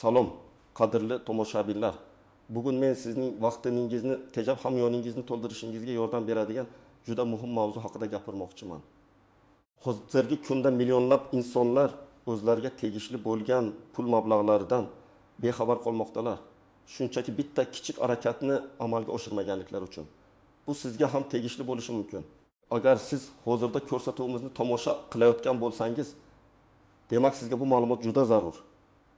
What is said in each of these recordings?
Salom, qadrli tomoshabinlar. Bugun men sizning vaqtingizni tejab, hamyoningizni to'ldirishingizga yordam beradigan juda muhim mavzu haqida gapirmoqchiman. Hozirgi kunda millionlab insonlar o'zlariga tegishli bo'lgan pul mablag'laridan bexabar qolmoqdalar. Shunchaki bitta kichik harakatni amalga oshirmaganliklari uchun. Bu sizga ham tegishli bo'lishi mumkin. Agar siz hozirda ko'rsatuvimizni tomosha qilayotgan bo'lsangiz, demak sizga bu ma'lumot juda zarur.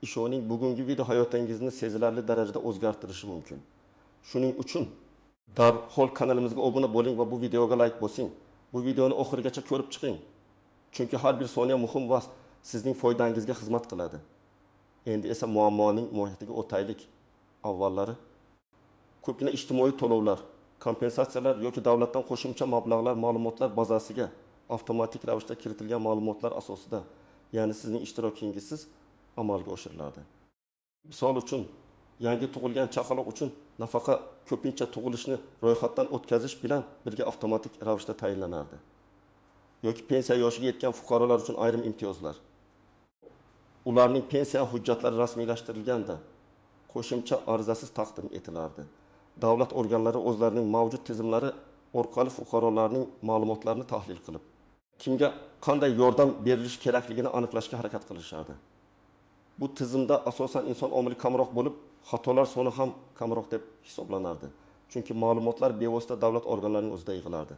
Ishoning, bugungi video hayotingizni sezilarli darajada o'zgartirishi mumkin. Shuning uchun darhol kanalimizga obuna bo'ling va bu videoga like bosing. Bu videoni oxirigacha ko'rib chiqing. Chunki har bir soniya muhim va sizning foydangizga xizmat qiladi. Endi esa muammoning mohiyatiga o'taylik. Avvallari ko'pgina ijtimoiy to'lovlar, kompensatsiyalar yoki davlatdan qo'shimcha mablag'lar ma'lumotlar bazasiga avtomatik ravishda kiritilgan ma'lumotlar asosida, ya'ni sizning ishtirokingizsiz amalga oshiriladi. Misol uchun, yangi tug'ilgan chaqaloq uchun nafaqa ko'pincha tug'ilishni ro'yxatdan o'tkazish bilan birga avtomatik ravishda tayinlanardi. Yoki pensiya yoshiga yetgan fuqarolar uchun ayrim imtiyozlar. Ularning pensiya hujjatlari rasmiylashtirilganda qo'shimcha arizasiz taqdim etilardi. Davlat organlari o'zlarining mavjud tizimlari orqali fuqarolarning ma'lumotlarini tahlil qilib, kimga qanday yordam berilishi kerakligini aniqlashga harakat qilishardi. Bu tizimda asosan inson omili kamroq bo'lib, xatolar soni ham kamroq deb hisoblanardi. Chunki ma'lumotlar bevosita davlat organlarining o'zida yig'ilardi.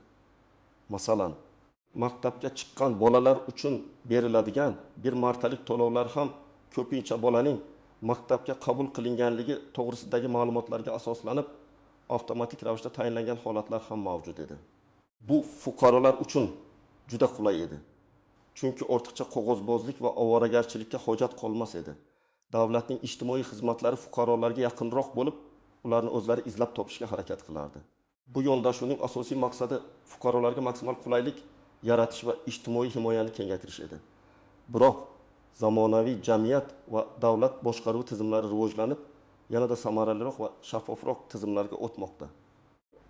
Masalan, maktabga chiqqan bolalar uchun beriladigan bir martalik to'lovlar ham ko'pincha bolaning maktabga qabul qilinganligi to'g'risidagi ma'lumotlarga asoslanib avtomatik ravishda tayinlangan holatlar ham mavjud edi. Bu fuqarolar uchun juda qulay edi. Chunki ortiqcha qog'ozbozlik va ovoragarchilikka hojat qolmas edi. Davlatning ijtimoiy xizmatlari fuqarolarga yaqinroq bo'lib, ularni o'zlari izlab topishga harakat qilardi. Bu yondashuvning asosiy maqsadi fuqarolarga maksimal qulaylik yaratish va ijtimoiy himoyani kengaytirish edi. Biroq zamonaviy jamiyat va davlat boshqaruvi tizimlari rivojlanib, yanada samaraliroq va shaffofroq tizimlarga o'tmoqda.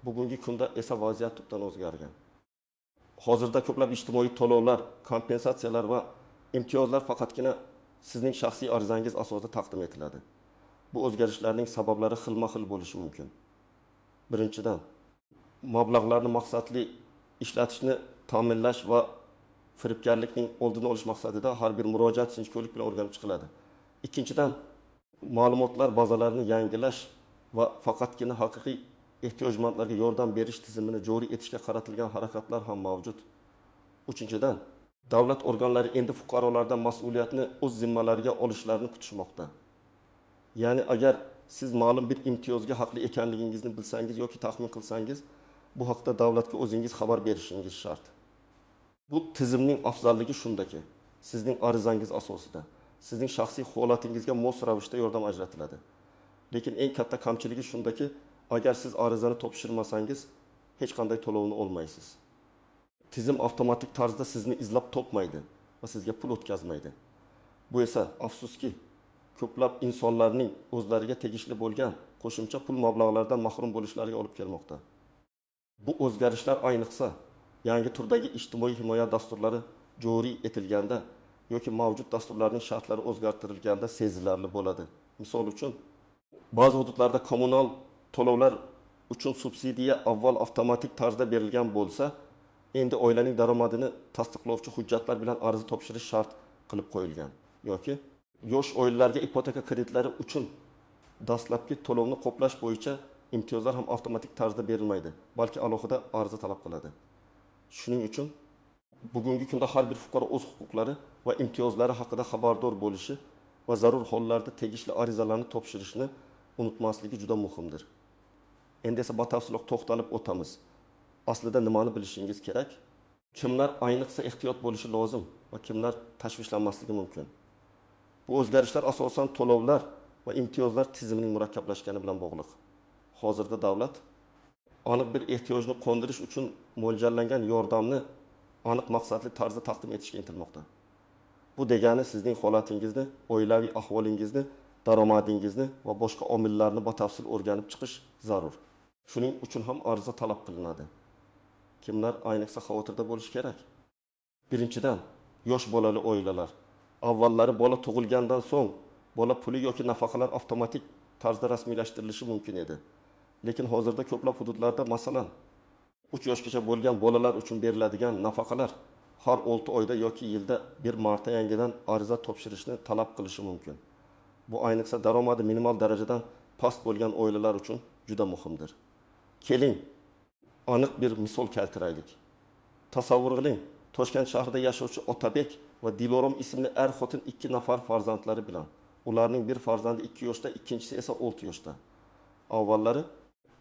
Bugungi kunda esa vaziyat tubdan o'zgargan. Hozirda ko'plab ijtimoiy to'lovlar, kompensatsiyalar va imtiyozlar faqatgina sizning shaxsiy arizangiz asosida taqdim etiladi. Bu o'zgarishlarning sabablari xilma-xil bo'lishi mumkin. Birinchidan, mablag'larni maqsadli ishlatishni ta'minlash va firibgarlikning oldini olish maqsadida har bir murojaat sinchkovlik bilan o'rganib chiqiladi. Ikkinchidan, ma'lumotlar bazalarini yangilash va faqatgina haqiqiy ehtiyojmandlarga yordam berish tizimini joriy etishga qaratilgan harakatlar ham mavjud. Uchinchidan, davlat organlari endi fuqarolardan mas'uliyatni o'z zimmalariga olishlarini kutishmoqda. Ya'ni agar siz ma'lum bir imtiyozga haqli ekanligingizni bilsangiz yoki taxmin qilsangiz, bu haqda davlatga o'zingiz xabar berishingiz shart. Bu tizimning afzalligi shundaki, sizning arizangiz asosida sizning shaxsiy holatingizga mos ravishda yordam ajratiladi. Lekin eng katta kamchiligi shundaki, agar siz arizani topshirmasangiz, hech qanday to'lovni olmaysiz. Tizim avtomatik tarzda sizni izlab topmaydi va sizga pul o'tkazmaydi. Bu esa afsuski ko'plab insonlarning o'zlariga tegishli bo'lgan qo'shimcha pul mablag'laridan mahrum bo'lishlariga olib kelmoqda. Bu o'zgarishlar ayniqsa yangi turdagi ijtimoiy himoya dasturlari joriy etilganda yoki mavjud dasturlarning shartlari o'zgartirilganda sezilarli bo'ladi. Misol uchun, ba'zi hududlarda kommunal to'lovlar uchun subsidiya avval avtomatik tarzda berilgan bo'lsa, endi oilaning daromadini tasdiqlovchi hujjatlar bilan ariza topshirish shart qilib qo'yilgan. Yoki yosh oilalarga ipoteka kreditlari uchun dastlabki to'lovni qoplash bo'yicha imtiyozlar ham avtomatik tarzda berilmaydi, balki alohida ariza talab qiladi. Shuning uchun bugungi kunda har bir fuqaro o'z huquqlari va imtiyozlari haqida xabardor bo'lishi va zarur hollarda tegishli arizalarni topshirishni unutmasligi juda muhimdir. Endi esa batafsilroq to'xtalib o'tamiz. Aslida nimani bilishingiz kerak? Kimlar ayniqsa ehtiyot bo'lishi lozim va kimlar tashvishlanmasligi mumkin? Bu o'zgarishlar asosan to'lovlar va imtiyozlar tizimining murakkablashgani bilan bog'liq. Hozirda davlat aniq bir ehtiyojni qondirish uchun mo'ljallangan yordamni aniq maqsadli tarzda taqdim etishga intilmoqda. Bu degani sizning holatingizni, oilaviy ahvolingizni, daromadingizni va boshqa omillarni batafsil o'rganib chiqish zarur. Shuning uchun ham ariza talab qilinadi. Kimlar ayniqsa xavotirda bo'lishi kerak? Birinchidan, yosh bolali oilalar. Avvallari bola tug'ilgandan so'ng bola puli yoki nafaqalar avtomatik tarzda rasmiylashtirilishi mumkin edi. Lekin hozirda ko'plab hududlarda, masalan, 3 yoshgacha bo'lgan bolalar uchun beriladigan nafaqalar har 6 oyda yoki yilda bir marta yangidan ariza topshirishni talab qilishi mumkin. Bu ayniqsa daromadi minimal darajadan past bo'lgan oilalar uchun juda muhimdir. Keling, aniq bir misol keltiraylik. Tasavvur qiling, Toshkent shahrida yashovchi Otabek va Dilorom ismli er-xotin 2 nafar farzandlari bilan. Ularning bir farzandi 2 yoshda, ikkinchisi esa 6 yoshda. Avvallari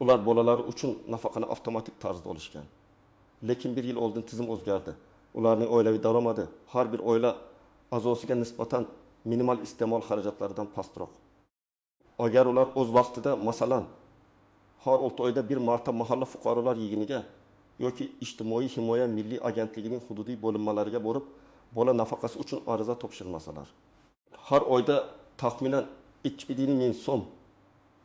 ular bolalari uchun nafaqani avtomatik tarzda olishgan. Lekin bir yil oldin tizim o'zgardi. Ularning oilaviy daromadi har bir oila a'zosiga nisbatan minimal iste'mol xarajatlaridan pastroq. Agar ular o'z vaqtida, masalan, har 6 oyda bir marta mahalla fuqarolar yig'iniga yoki Ijtimoiy himoya milliy agentligining hududiy bo'linmalariga borib, bola nafaqasi uchun ariza topshirmasalar, har oyda taxminan 2,5 ming so'm,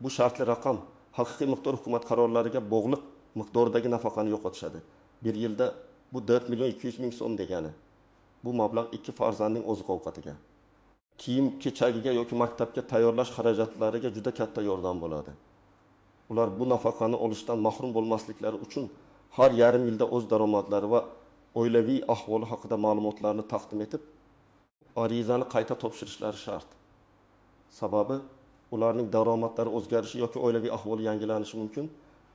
bu shartli raqam, haqiqiy miqdor hukumat qarorlariga bog'liq miqdordagi nafaqani yo'qotishadi. Bir yilda bu 4 200 000 so'm degani. Bu mablag' 2 farzandning oziq-ovqatiga, kiyim-kechagiga yoki maktabga tayyorlash xarajatlariga juda katta yordam bo'ladi. Ular bu nafaqani olishdan mahrum bo'lmasliklari uchun har yarim yilda o'z daromadlari va oilaviy ahvoli haqida ma'lumotlarni taqdim etib, arizani qayta topshirishlari shart. Sababi ularning daromadlari o'zgarishi yoki oilaviy ahvoli yangilanishi mumkin.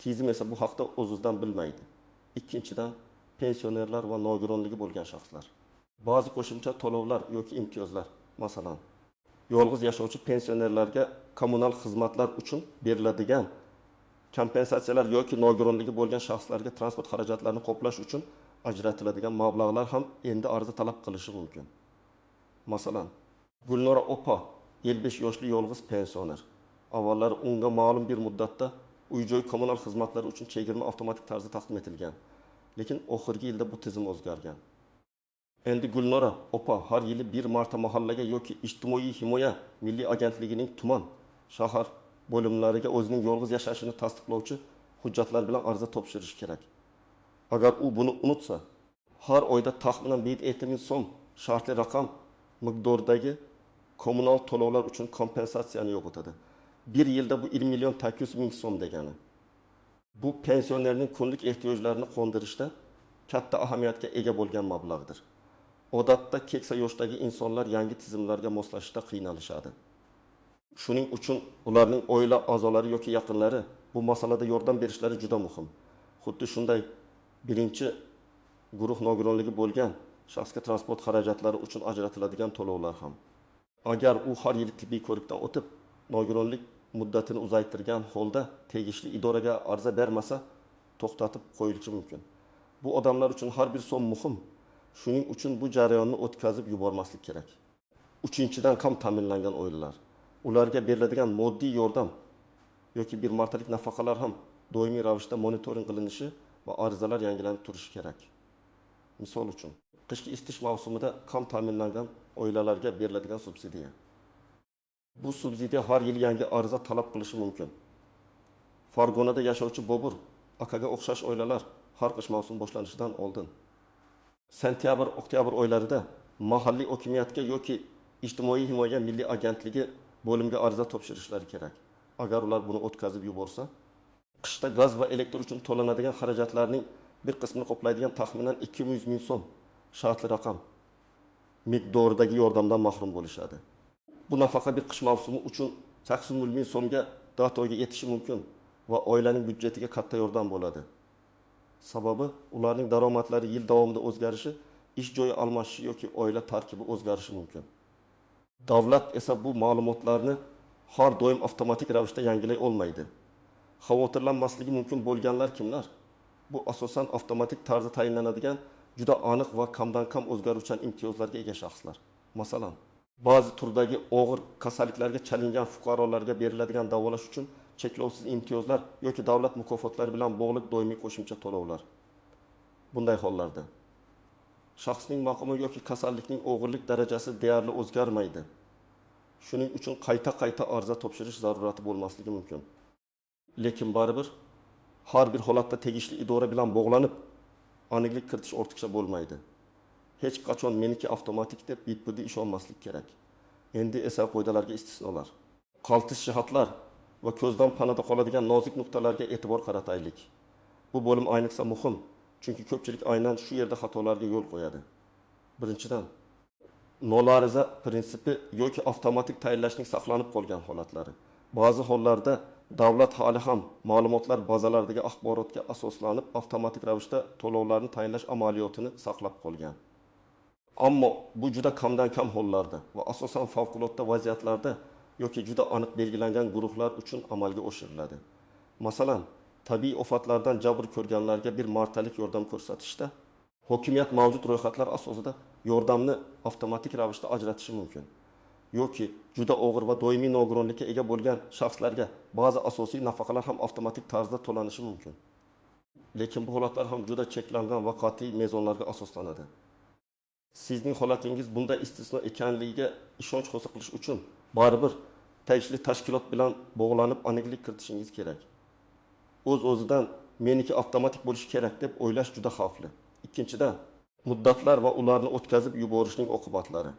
Tizim esa bu haqda o'z-o'zidan bilmaydi. Ikkinchidan, pensionerlar va nogironligi bo'lgan shaxslar. Ba'zi qo'shimcha to'lovlar yoki imtiyozlar, masalan, yolg'iz yashovchi pensionerlarga kommunal xizmatlar uchun beriladigan kompensatsiyalar yoki nogironligi bo'lgan shaxslarga transport xarajatlarini qoplash uchun ajratiladigan mablag'lar ham endi ariza talab qilishi mumkin. Masalan, Gulnora opa 55 yoshli yolg'iz pensioner. Avvallari unga ma'lum bir muddatda uy-joy kommunal xizmatlari uchun chegirma avtomatik tarzda taqdim etilgan. Lekin oxirgi yilda bu tizim o'zgargan. Endi Gulnora opa har yili bir marta mahallaga yoki Ijtimoiy himoya milliy agentligining tuman, shahar bo'limlariga o'zining yolg'iz yashashini tasdiqlovchi hujjatlar bilan ariza topshirishi kerak. Agar u buni unutsa, har oyda taxminan 5 ming so'm shartli raqam miqdoridagi kommunal to'lovlar uchun kompensatsiyani yo'qotadi. Bir yilda bu 1 800 000 so'm degani. Bu pensionerning kunlik ehtiyojlarini qondirishda katta ahamiyatga ega bo'lgan mablag'dir. Odatda keksa yoshdagi insonlar yangi tizimlarga moslashishda qiynalishadi. Shuning uchun ularning oila a'zolari yoki yaqinlari bu masalada yordam berishlari juda muhim. Xuddi shunday birinchi guruh nogironligi bo'lgan shaxsga transport xarajatlari uchun ajratiladigan to'lovlar ham. Agar u har yili tibbiy ko'rikdan o'tib, nogironlik muddatini uzaytirgan holda tegishli idoraga ariza bermasa, to'xtatib qo'yilishi mumkin. Bu odamlar uchun har bir so'm muhim. Shuning uchun bu jarayonni o'tkazib yubormaslik kerak. Uchinchidan, kam ta'minlangan oilalar. Ularga beriladigan moddiy yordam yoki bir martalik nafaqalar ham doimiy ravishda monitoring qilinishi va arizalar yangilanib turishi kerak. Misol uchun, qishki isitish mavsumida kam ta'minlangan oilalarga beriladigan subsidiya. Bu subsidiya har yil yangi ariza talab qilishi mumkin. Farg'onada yashovchi Bobur akaga o'xshash oilalar har qish mavsumi boshlanishidan oldin sentyabr, oktyabr oylarida mahalliy hokimiyatga yoki Ijtimoiy himoya milliy agentligi bo'limga ariza topshirishlari kerak. Agar ular buni o'tkazib yuborsa, qishda gaz va elektr uchun to'lanadigan xarajatlarning bir qismini qoplaydigan taxminan 200 ming so'm shartli raqam miqdoridagi yordamdan mahrum bo'lishadi. Bu nafaqa bir qish mavsumi uchun 80 ming so'mga datoga yetishi mumkin va oilaning byudjetiga katta yordam bo'ladi. Sababi ularning daromadlari yil davomida o'zgarishi, ish joyi almashishi yoki oila tarkibi o'zgarishi mumkin. Davlat esa bu ma'lumotlarni har doim avtomatik ravishda yangilay olmaydi. Xavotirlanmasligi mumkin bo'lganlar kimlar? Bu asosan avtomatik tarzda tayinlanadigan juda aniq va kamdan-kam o'zgaruvchan imtiyozlarga ega shaxslar. Masalan, ba'zi turdagi og'ir kasalliklarga chalingan fuqarolarga beriladigan davolash uchun cheklovsiz imtiyozlar yoki davlat mukofotlari bilan bog'liq doimiy qo'shimcha to'lovlar. Bunday hollarda shaxsning maqomi yoki kasallikning og'irlik darajasi deyarli o'zgarmaydi. Shuning uchun qayta-qayta ariza topshirish zarurati bo'lmasligi mumkin. Lekin baribir har bir holatda tegishli idora bilan bog'lanib, aniqlik kiritish ortiqcha bo'lmaydi. Hech qachon meniki avtomatik deb bitbudi ishonmaslik kerak. Endi esa qoidalarga istisnolar. Qaltis jihatlar va ko'zdan panada qoladigan nozik nuqtalarga e'tibor qarataylik. Bu bo'lim ayniqsa muhim, chunki ko'pchilik aynan shu yerda xatolarga yo'l qo'yadi. Birinchidan, nol ariza prinsipi yoki avtomatik tayinlashning saqlanib qolgan holatlari. Ba'zi hollarda davlat hali ham ma'lumotlar bazalaridagi axborotga asoslanib avtomatik ravishda to'lovlarni tayinlash amaliyotini saqlab qolgan. Ammo bu juda kamdan-kam hollarda va asosan favqulodda vaziyatlarda yoki juda aniq belgilangan guruhlar uchun amalga oshiriladi. Masalan, tabiiy ofatlardan jabr ko'rganlarga bir martalik yordam ko'rsatishda hokimiyat mavjud ro'yxatlar asosida yordamni avtomatik ravishda ajratishi mumkin. Yoki juda og'ir va doimiy nogironlikka ega bo'lgan shaxslarga ba'zi asosiy nafaqalar ham avtomatik tarzda to'lanishi mumkin. Lekin bu holatlar ham juda cheklangan va qat'iy mezonlarga asoslanadi. Sizning holatingiz bunday istisno ekanligiga ishonch hosil qilish uchun baribir tegishli tashkilot bilan bog'lanib aniqlik kiritishingiz kerak. O'z-o'zidan meniki avtomatik bo'lishi kerak deb o'ylash juda xavfli. Ikkinchidan, muddatlar va ularni o'tkazib yuborishning oqibatlari.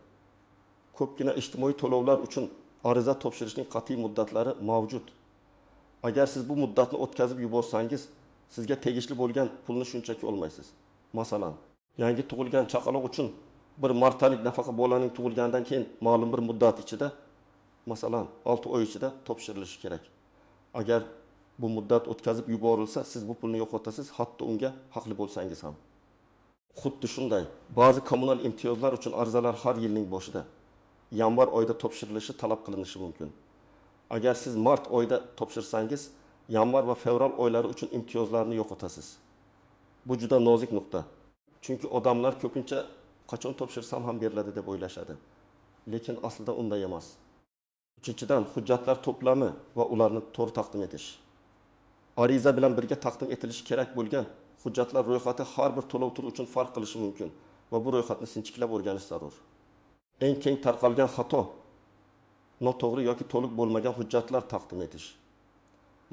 Ko'pgina ijtimoiy to'lovlar uchun ariza topshirishning qat'iy muddatlari mavjud. Agar siz bu muddatni o'tkazib yuborsangiz, sizga tegishli bo'lgan pulni shunchaki olmaysiz. Masalan, yangi tug'ilgan chaqaloq uchun bir martalik nafaqa bolaning tug'ilganidan keyin ma'lum bir muddat ichida, masalan, 6 oy ichida topshirilishi kerak. Agar bu muddat o'tkazib yuborilsa, siz bu pulni yo'qotasiz, hatto unga haqli bo'lsangiz ham. Xuddi shunday, ba'zi kommunal imtiyozlar uchun arizalar har yilning boshida, yanvar oyida topshirilishi talab qilinishi mumkin. Agar siz mart oyida topshirsangiz, yanvar va fevral oylari uchun imtiyozlarni yo'qotasiz. Bu juda nozik nuqta. Chunki odamlar ko'pincha qachon topshirsam ham beriladi deb o'ylashadi. Lekin aslida unday emas. Uchinchidan, hujjatlar to'plami va ularni to'g'ri taqdim etish. Ariza bilan birga taqdim etilishi kerak bo'lgan hujjatlar ro'yxati har bir to'lov turi uchun farq qilishi mumkin va bu ro'yxatni sinchiklab o'rganish zarur. Eng keng tarqalgan xato noto'g'ri yoki to'liq bo'lmagan hujjatlar taqdim etish.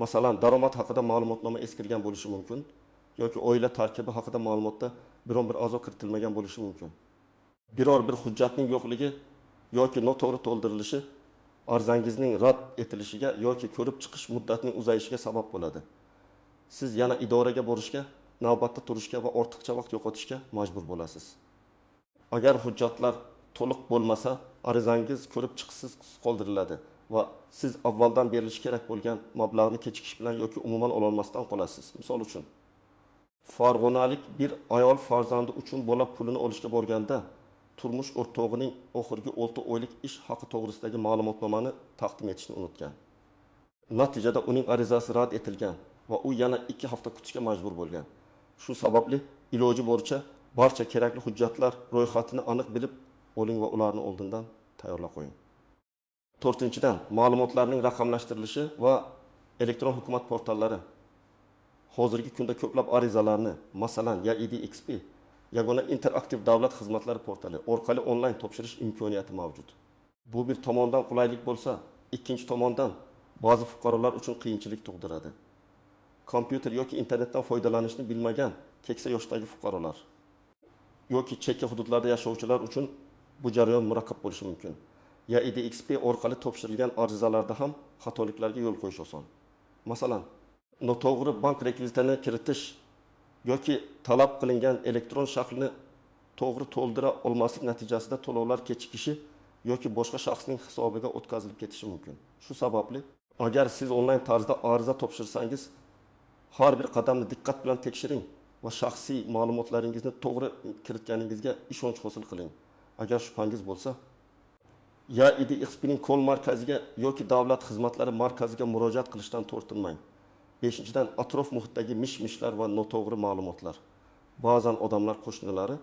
Masalan, daromad haqida ma'lumotnoma eskirgan bo'lishi mumkin yoki oila tarkibi haqida ma'lumotda biron bir a'zo kiritilmagan bo'lishi mumkin. Biror bir hujjatning yo'qligi yoki noto'g'ri to'ldirilishi arizangizning rad etilishiga yoki ko'rib chiqish muddatining uzayishiga sabab bo'ladi. Siz yana idoraga borishga, navbatda turishga va ortiqcha vaqt yo'qotishga majbur bo'lasiz. Agar hujjatlar to'liq bo'lmasa, arizangiz ko'rib chiqishsiz qoldiriladi va siz avvaldan berilishi kerak bo'lgan mablag'ni kechikish bilan yoki umuman ololmasdan qolasiz. Misol uchun, farg'onalik bir ayol farzandi uchun bola pulini olishga borganda turmush o'rtog'ining oxirgi 6 oylik ish haqi to'g'risidagi ma'lumotnomani taqdim etishni unutgan. Natijada uning arizasi rad etilgan va u yana 2 hafta kutishga majbur bo'lgan. Shu sababli iloji boricha barcha kerakli hujjatlar ro'yxatini aniq bilib oling va ularni oldindan tayyorlab qo'ying. To'rtinchidan, ma'lumotlarning raqamlashtirilishi va elektron hukumat portallari. Hozirgi kunda ko'plab arizalarni, masalan, YaIDXP, yagona interaktiv davlat xizmatlari portali orqali onlayn topshirish imkoniyati mavjud. Bu bir tomondan qulaylik bo'lsa, ikkinchi tomondan ba'zi fuqarolar uchun qiyinchilik tug'diradi. Kompyuter yoki internetdan foydalanishni bilmagan keksa yoshdagi fuqarolar yoki chekka hududlarda yashovchilar uchun bu jarayon murakkab bo'lishi mumkin. YaIDXP orqali topshirilgan arizalarda ham xatoliklarga yo'l qo'yish oson. Masalan, noto'g'ri bank rekvizitini kiritish yoki talab qilingan elektron shaklni to'g'ri to'ldira olmaslik natijasida to'lovlar kechikishi yoki boshqa shaxsning hisobiga o'tkazilib ketishi mumkin. Shu sababli agar siz onlayn tarzda ariza topshirsangiz, har bir qadamni diqqat bilan tekshiring va shaxsiy ma'lumotlaringizni to'g'ri kiritganingizga ishonch hosil qiling. Agar shubhangiz bo'lsa, YaIDXPning call markaziga yoki davlat xizmatlari markaziga murojaat qilishdan tortinmang. Beshinchidan, atrof muhitdagi mish-mishlar va noto'g'ri ma'lumotlar. Ba'zan odamlar qo'shnilari,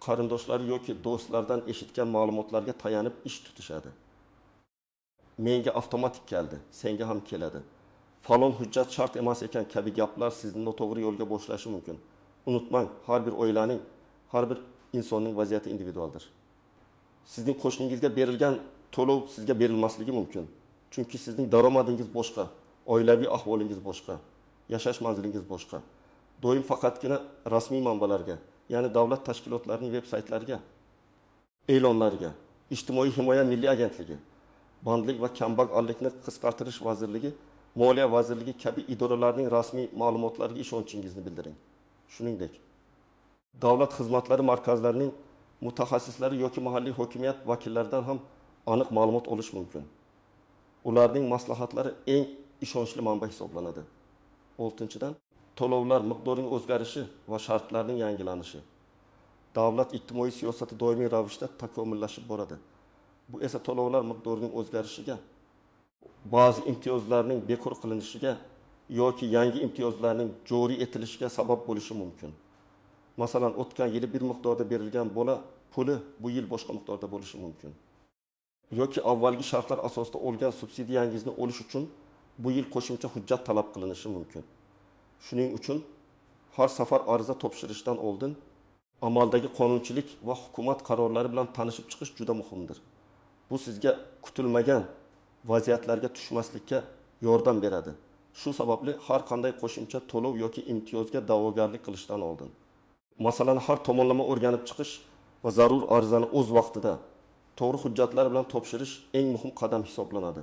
qarindoshlari yoki do'stlardan eshitgan ma'lumotlarga tayanib ish tutishadi. Menga avtomatik keldi, senga ham keladi. Falon hujjat shart emas ekan kabi gaplar sizni noto'g'ri yo'lga boshlashi mumkin. Unutmang, har bir oilaning, har bir insonning vaziyati individualdir. Sizning qo'shningizga berilgan to'lov sizga berilmasligi mumkin. Chunki sizning daromadingiz boshqa, oilaviy ahvolingiz boshqa, yashash manzilingiz boshqa. Doim faqatgina rasmiy manbalarga, ya'ni davlat tashkilotlarining veb saytlariga, e'lonlarga, Ijtimoiy himoya milliy agentligi, Bandlik va kambag'allikni qisqartirish vazirligi, Moliya vazirligi kabi idoralarning rasmiy ma'lumotlariga ishonchingizni bildiring. Shuningdek, davlat xizmatlari markazlarining mutaxassislari yoki mahalliy hokimiyat vakillaridan ham aniq ma'lumot olish mumkin. Ularning maslahatlari eng ishonchli manba hisoblanadi. Oltinchidan, to'lovlar miqdorining o'zgarishi va shartlarning yangilanishi. Davlat ijtimoiy siyosati doimiy ravishda takomillashib boradi. Bu esa to'lovlar miqdorining o'zgarishiga, ba'zi imtiyozlarning bekor qilinishiga yoki yangi imtiyozlarning joriy etilishiga sabab bo'lishi mumkin. Masalan, o'tgan yili bir miqdorda berilgan bola puli bu yil boshqa miqdorda bo'lishi mumkin. Yoki avvalgi shartlar asosida olgan subsidiyangizni olish uchun bu yil qo'shimcha hujjat talab qilinishi mumkin. Shuning uchun har safar ariza topshirishdan oldin amaldagi qonunchilik va hukumat qarorlari bilan tanishib chiqish juda muhimdir. Bu sizga kutilmagan vaziyatlarga tushmaslikka yordam beradi. Shu sababli har qanday qo'shimcha to'lov yoki imtiyozga da'vogarlik qilishdan oldin masalani har tomonlama o'rganib chiqish va zarur arizani o'z vaqtida to'g'ri hujjatlar bilan topshirish eng muhim qadam hisoblanadi.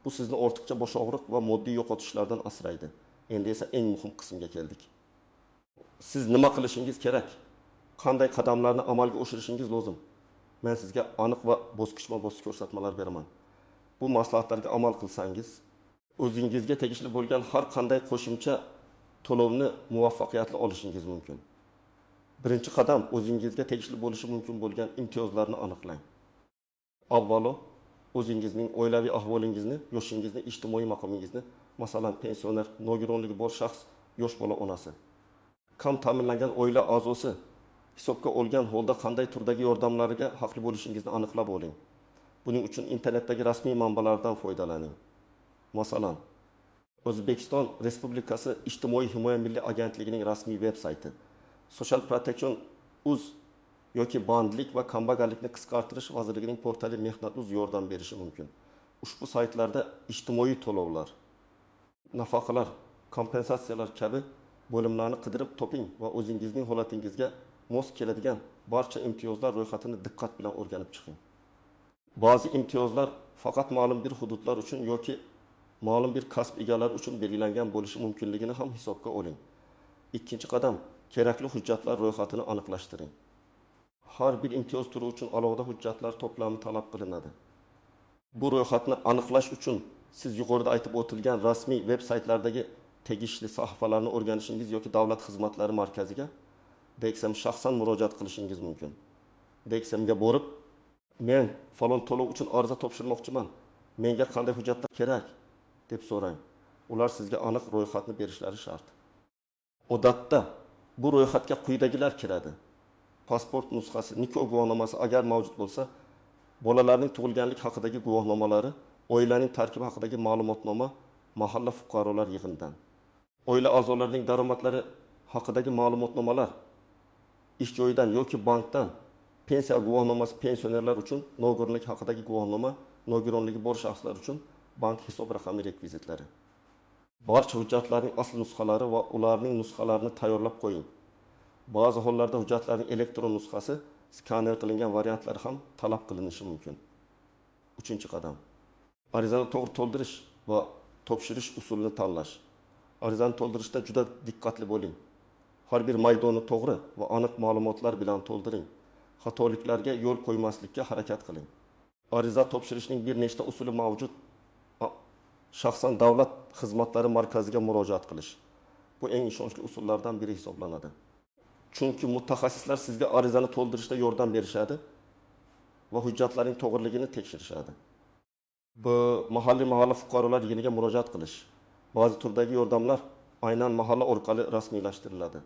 Bu sizni ortiqcha bosh og'riq va moddiy yo'qotishlardan asraydi. Endi esa eng muhim qismga keldik. Siz nima qilishingiz kerak? Qanday qadamlarni amalga oshirishingiz lozim? Men sizga aniq va bosqichma-bosqich ko'rsatmalar beraman. Bu maslahatlarga amal qilsangiz, o'zingizga tegishli bo'lgan har qanday qo'shimcha to'lovni muvaffaqiyatli olishingiz mumkin. Birinchi qadam o'zingizga tegishli bo'lishi mumkin bo'lgan imtiyozlarni aniqlang. Avvalo o'zingizning oilaviy ahvolingizni, yoshingizni, ijtimoiy maqomingizni, masalan, pensioner, nogironligi bor shaxs, yosh bola onasi, kam ta'minlangan oila a'zosi hisobga olgan holda qanday turdagi yordamlarga haqli bo'lishingizni aniqlab oling. Buning uchun internetdagi rasmiy manbalardan foydalaning. Masalan, O'zbekiston Respublikasi Ijtimoiy himoya milliy agentligining rasmiy veb sayti, Social Protection uz yoki Bandlik va kambag'allikni qisqartirish vazirligining portali Mehnat.uz yordam berishi mumkin. Ushbu saytlarda ijtimoiy to'lovlar, nafaqalar, kompensatsiyalar kabi bo'limlarni qidirib toping va o'zingizning holatingizga mos keladigan barcha imtiyozlar ro'yxatini diqqat bilan o'rganib chiqing. Ba'zi imtiyozlar faqat ma'lum bir hududlar uchun yoki ma'lum bir kasb egalari uchun belgilangan bo'lishi mumkinligini ham hisobga oling. Ikkinchi qadam, kerakli hujjatlar ro'yxatini aniqlashtiring. Har bir imtiyoz turi uchun alohida hujjatlar to'plami talab qilinadi. Bu ro'yxatni aniqlash uchun siz yuqorida aytib o'tilgan rasmiy veb saytlardagi tegishli sahifalarni o'rganishingiz yoki davlat xizmatlari markaziga DXM shaxsan murojaat qilishingiz mumkin. DXMga borib, men falon to'lov uchun ariza topshirmoqchiman, menga qanday hujjatlar kerak deb so'rang. Ular sizga aniq ro'yxatni berishlari shart. Odatda bu ro'yxatga quyidagilar kiradi: pasport nusxasi, nikoh guvohnomasi agar mavjud bo'lsa, bolalarning tug'ilganlik haqidagi guvohnomalari, oilaning tarkibi haqidagi ma'lumotnoma mahalla fuqarolar yig'inidan, oila a'zolarining daromadlari haqidagi ma'lumotnomalar ish joyidan yoki bankdan, pensiya guvohnomasi pensionerlar uchun, nogironlik haqidagi guvohnoma nogironligi bor shaxslar uchun, bank hisob raqami rekvizitlari. Barcha hujjatlarning asl nusxalari va ularning nusxalarini tayyorlab qo'ying. Ba'zi hollarda hujjatlarning elektron nusxasi, skaner qilingan variantlari ham talab qilinishi mumkin. Uchinchi qadam, arizani to'g'ri to'ldirish va topshirish usulini tanlash. Arizani to'ldirishda juda diqqatli bo'ling. Har bir maydonni to'g'ri va aniq ma'lumotlar bilan to'ldiring. Xatoliklarga yo'l qo'ymaslikka harakat qiling. Ariza topshirishning bir nechta usuli mavjud. Shaxsan davlat xizmatlari markaziga murojaat qilish. Bu eng ishonchli usullardan biri hisoblanadi. Chunki mutaxassislar sizga arizani to'ldirishda yordam berishadi va hujjatlarning to'g'riligini tekshirishadi. Bu mahalliy mahalla fuqarolar yig'iniga murojaat qilish. Ba'zi turdagi yordamlar aynan mahalla orqali rasmiylashtiriladi.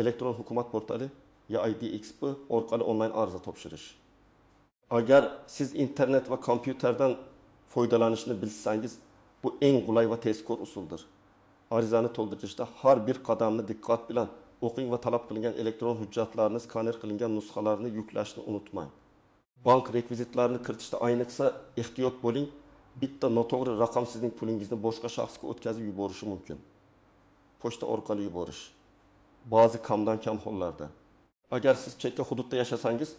Elektron hukumat portali YIDXP orqali onlayn ariza topshirish. Agar siz internet va kompyuterdan foydalanishni bilsangiz, bu eng qulay va tezkor usuldir. Arizani to'ldirishda har bir qadamni diqqat bilan o'qing va talab qilingan elektron hujjatlarni skaner qilingan nusxalarini yuklashni unutmang. Bank rekvizitlarini kiritishda ayniqsa ehtiyot bo'ling. Bitta noto'g'ri raqam sizning pulingizni boshqa shaxsga o'tkazib yuborishi mumkin. Pochta orqali yuborish. Ba'zi kamdan kam hollarda. Agar siz chekka hududda yashasangiz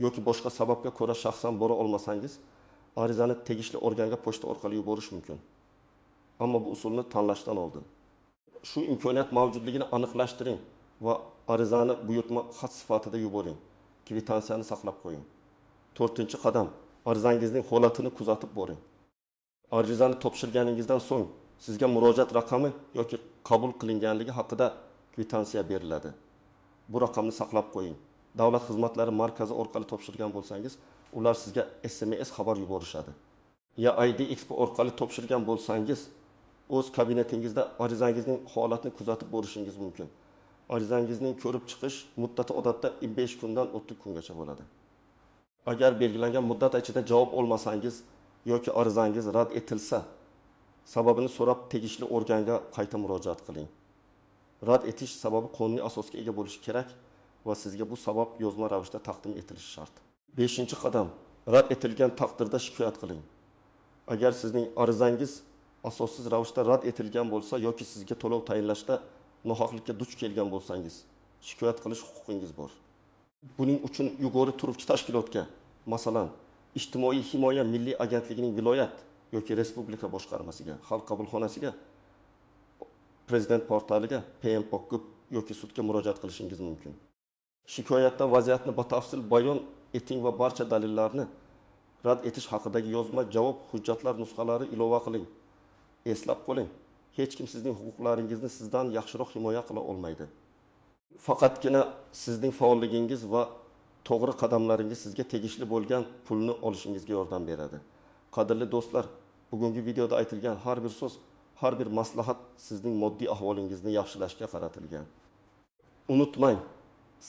yoki boshqa sababga ko'ra shaxsan bora olmasangiz, arizani tegishli organga pochta orqali yuborish mumkin. Ammo bu usulni tanlashdan oldin shu imkoniyat mavjudligini aniqlashtiring va arizani buyurtma xat sifatida yuboring. Kvitansiyani saqlab qo'ying. To'rtinchi qadam: arizangizning holatini kuzatib boring. Arizani topshirganingizdan so'ng sizga murojaat raqami yoki qabul qilinganligi haqida kvitansiya beriladi. Bu raqamni saqlab qo'ying. Davlat xizmatlari markazi orqali topshirgan bo'lsangiz, ular sizga SMS xabar yuborishadi. Ya ID Expo orqali topshirgan bo'lsangiz, o'z kabinetingizda arizangizning holatini kuzatib borishingiz mumkin. Arizangizning ko'rib chiqish muddati odatda 5 kundan 30 kungacha bo'ladi. Agar belgilangan muddat ichida javob olmasangiz yoki arizangiz rad etilsa, sababini so'rab tegishli organga qayta murojaat qiling. Rad etish sababi qonuniy asosga ega bo'lishi kerak va sizga bu sabab yozma ravishda taqdim etilishi shart. 5-qadam. Rad etilgan taqdirda shikoyat qiling. Agar sizning arizangiz asossiz ravishda rad etilgan bo'lsa yoki sizga to'lov tayinlashda nohaqlikka duch kelgan bo'lsangiz, shikoyat qilish huquqingiz bor. Buning uchun yuqori turuvchi tashkilotga, masalan, Ijtimoiy himoya milliy agentligining viloyat yoki respublika boshqarmasiga, xalq qabulxonasiga, prezident portaliga, PMPOK yoki sudga murojaat qilishingiz mumkin. Shikoyatda vaziyatni batafsil bayon eting va barcha dalillarni rad etish haqidagi yozma javob hujjatlar nusxalari ilova qiling. Eslab qoling, hech kim sizning huquqlaringizni sizdan yaxshiroq himoya qila olmaydi. Faqatgina sizning faolligingiz va to'g'ri qadamlaringiz sizga tegishli bo'lgan pulni olishingizga yordam beradi. Qadrli do'stlar, bugungi videoda aytilgan har bir so'z, har bir maslahat sizning moddiy ahvolingizni yaxshilashga qaratilgan. Unutmang,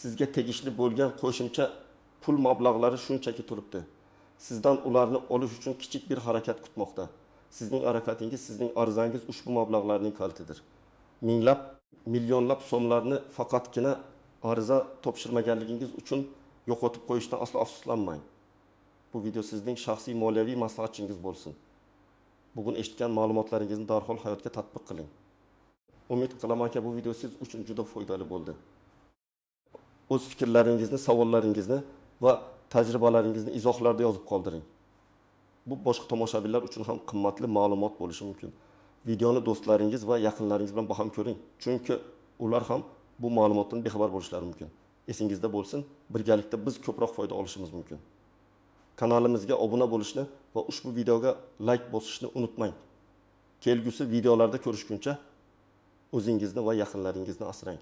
sizga tegishli bo'lgan qo'shimcha pul mablag'lari shunchaki turibdi. Sizdan ularni olish uchun kichik bir harakat kutmoqda. Sizning harakatingiz, sizning arizangiz ushbu mablag'larning kalitidir. Minglab, millionlab so'mlarni faqatgina ariza topshirmaganligingiz uchun yo'qotib qo'yishdan aslo afsuslanmang. Bu video sizning shaxsiy moliyaviy maslahatchingiz bo'lsin. Bugun eshitgan ma'lumotlaringizni darhol hayotga tatbiq qiling. Umid qilamanki, bu video siz uchun juda foydali bo'ldi. O'z fikrlaringizni, savollaringizni va tajribalaringizni izohlarda yozib qoldiring. Bu boshqa tomoshabinlar uchun ham qimmatli ma'lumot bo'lishi mumkin. Videoni do'stlaringiz va yaqinlaringiz bilan baham ko'ring, chunki ular ham bu ma'lumotdan bexabar bo'lishlari mumkin. Esingizda bo'lsin, birgalikda biz ko'proq foyda olishimiz mumkin. Kanalimizga obuna bo'lishni va ushbu videoga like bosishni unutmang. Kelgusi videolarda ko'rishguncha o'zingizni va yaqinlaringizni asrang.